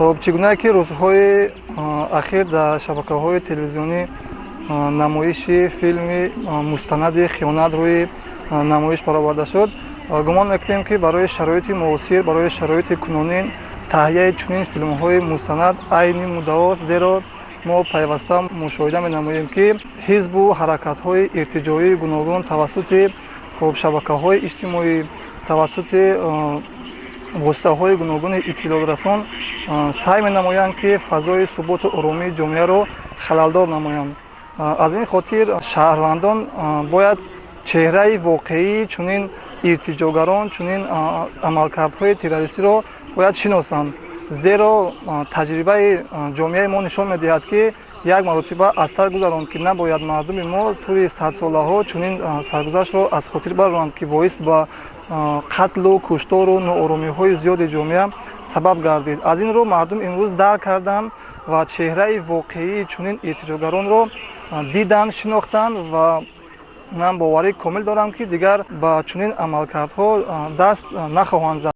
Хуб, чӣ гуна ки рӯзҳои ахир дар шабакаҳои телевизионӣ намоиши филми мустанади «Хиёнат» рӯи намоиш бароварда шуд, гумон мекунем, ки барои шароити муосир, барои шароити кунунӣ таҳияи чунин филмҳои мустанад айни муддаост, зеро мо пайваста мушоҳида менамоем, ки ҳизбу ҳаракатҳои иртиҷоии гуногун тавассути, хуб, шабакаҳои иҷтимоӣ, тавассути воситаҳои гуногуни иттилоотрасон саъй менамоянд, ки фазои суботу оромии ҷомеаро халалдор намоянд. Аз ин хотир шаҳрвандон бояд чеҳраи воқеии чунин иртиҷогарон, чунин амалкардҳои террористиро бояд шиносанд, зеро таҷрибаи ҷомеаи мо нишон медиҳад, ки як маротиба аз сар гузаронд, ки набояд мардуми мо тӯли садсолаҳо чунин саргузаштро аз хотир бароранд, ки боис ба қатлу куштору нооромиҳои зиёди ҷомеа сабаб гардид. Аз ин рӯ мардум имрӯз дарк карданд ва чеҳраи воқеии чунин иртиҷогаронро диданд, шинохтанд ва ман боварии комил дорам, ки дигар ба чунин амалкардҳо даст нахоҳанд зад.